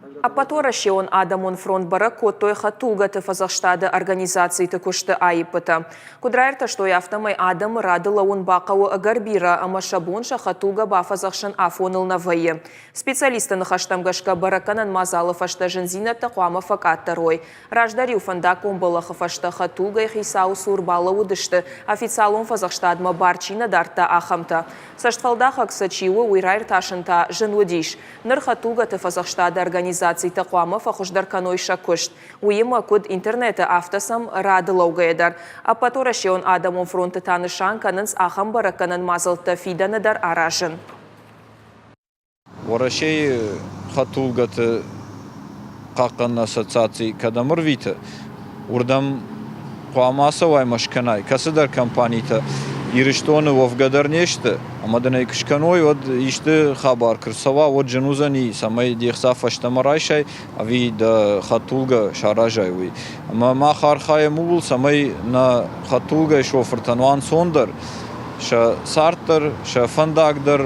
Ӕппӕтуӕрӕсеон адӕмон фронт бӕрӕг кодтой хӕдтулгӕты фӕдзӕхстады организациты куысты аиппытӕ. Куыд раиртӕстой, афтӕмӕй адӕмы рады лӕууын бахъӕуы ӕгӕр бирӕ ӕмӕ сӕ бон сӕ хӕдтулгӕ бафӕдзӕхсын афоныл нӕ вӕййы. Специалистты ныхӕстӕм гӕсгӕ бӕрӕггӕнӕн мадзалы фӕстӕ зындзинӕдтӕ хъуамӕ фӕкъаддӕр уой. Раздӕр-иу фӕндаггон бӕллӕхы фӕстӕ хӕдтулгӕйы хицауы цур балӕууыдысты, официалон фӕдзӕхстадмӕ бар чи нӕ дардта, ахӕмтӕ. Цӕстфӕлдахӕг сӕ чи у, уый раиртасын та зын уыдис. Ныр хӕдтулгӕты фӕдзӕхстады организацитӕ хъуамӕ фӕхуыздӕр кӕной сӕ куыст. Уыимӕ, куыд интернеты, афтӕ сӕм рады лӕугӕйӕ дӕр. Ӕппӕтуӕрӕсеон адӕмон фронты та нысан кӕнынц ахӕм бӕрӕггӕнӕн мадзӕлттӕ фидӕны дӕр аразын. Уӕрӕсейы хӕдтулгӕты хъахъхъӕнӕн ассоциаци кӕдӕм ӕрвиты, уырдӕм хъуамӕ ацӕуай ӕмӕ скӕнай. Кӕцыдӕр компанитӕ Ирыстоны уӕвгӕ дӕр не сты, ӕмӕ дын ӕй куы скӕной, уӕд исты хабар куы рцӕуа, уӕд зын уыдзӕни, цӕмӕй де хца фӕстӕмӕ райсай ӕви дӕ хӕдтулгӕ саразай, уый. Ӕмӕ мах архайӕм ууыл, цӕмӕй нӕ хӕдтулгӕйы шофыртӕн уа ӕнцондӕр, сӕ цард дӕр, сӕ фӕндаг дӕр.